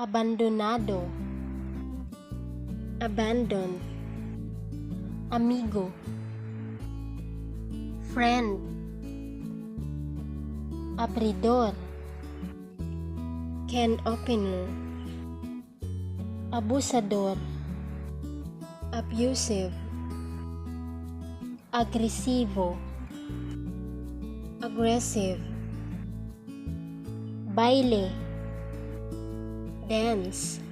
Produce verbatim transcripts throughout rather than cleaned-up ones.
Abandonado. Abandon. Amigo. Friend. Abridor. Can opener. Abusador. Abusive. Agresibo. Aggressive. Baile. Dance.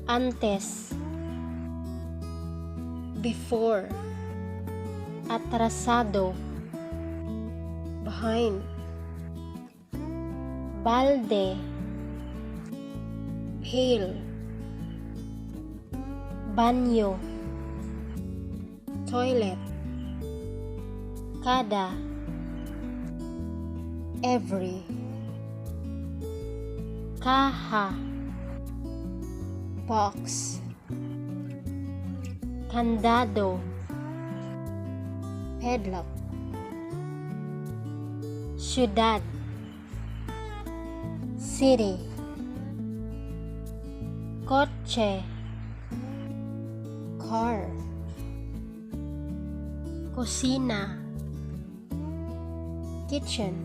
Antes. Before. Atrasado. Behind. Balde. Pail. Banyo. Toilet. Kada. Every. Kaha. Box. Kandado. Padlock. Syudad. City. Kotse. Car. Kusina. Kitchen.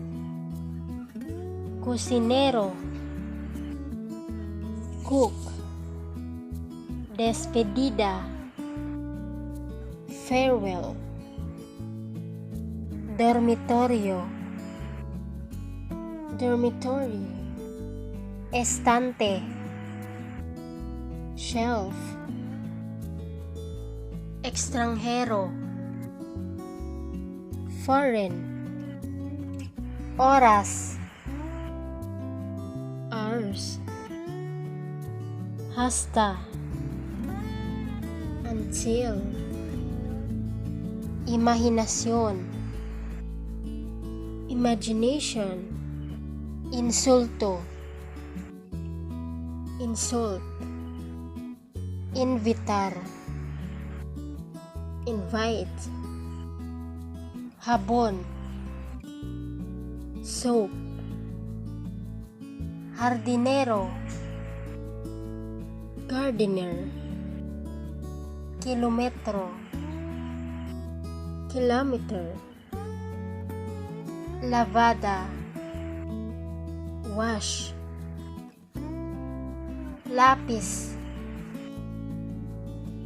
Kusinero. Cook. Despedida. Farewell. Dormitoryo. Dormitory. Estante. Shelf. Extranjero. Foreign. Oras. Hours. Hasta. Until. Imahinasyon. Imagination. Insulto. Insult. Invitar. Invite. Habon. Soap. Hardinero. Gardener. Kilometro. Kilometer. Lavada. Wash. Lapis.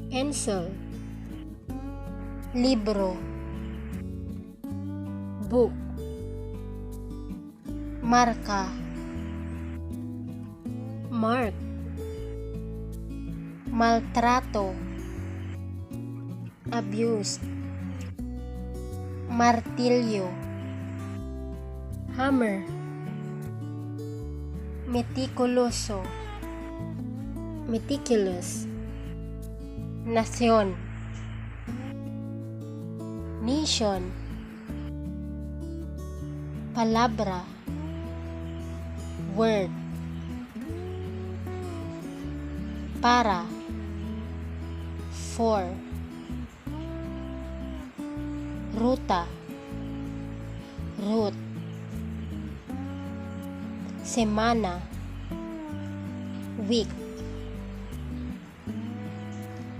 Pencil. Libro. Book. Marka. Mark. Maltrato. Abuse. Martilyo. Hammer. Metikuloso. Meticulous. Nasyon. Nation. Palabra. Word. Para. For. Ruta. Route. Semana. Week.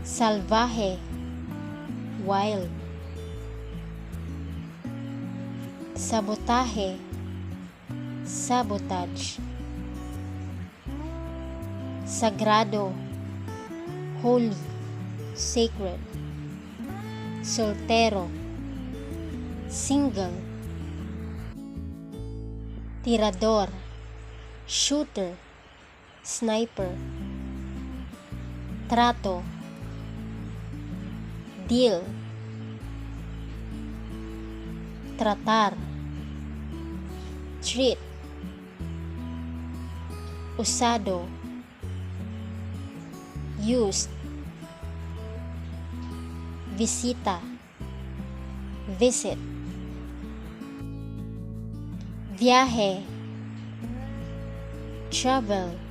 Salvahe. Wild. Sabotahe. Sabotage. Sagrado. Holy. Sacred. Soltero. Single. Tirador. Shooter. Sniper. Trato. Deal. Tratar. Treat. Usado. Used. Bisita. Visit. Viahe. Travel.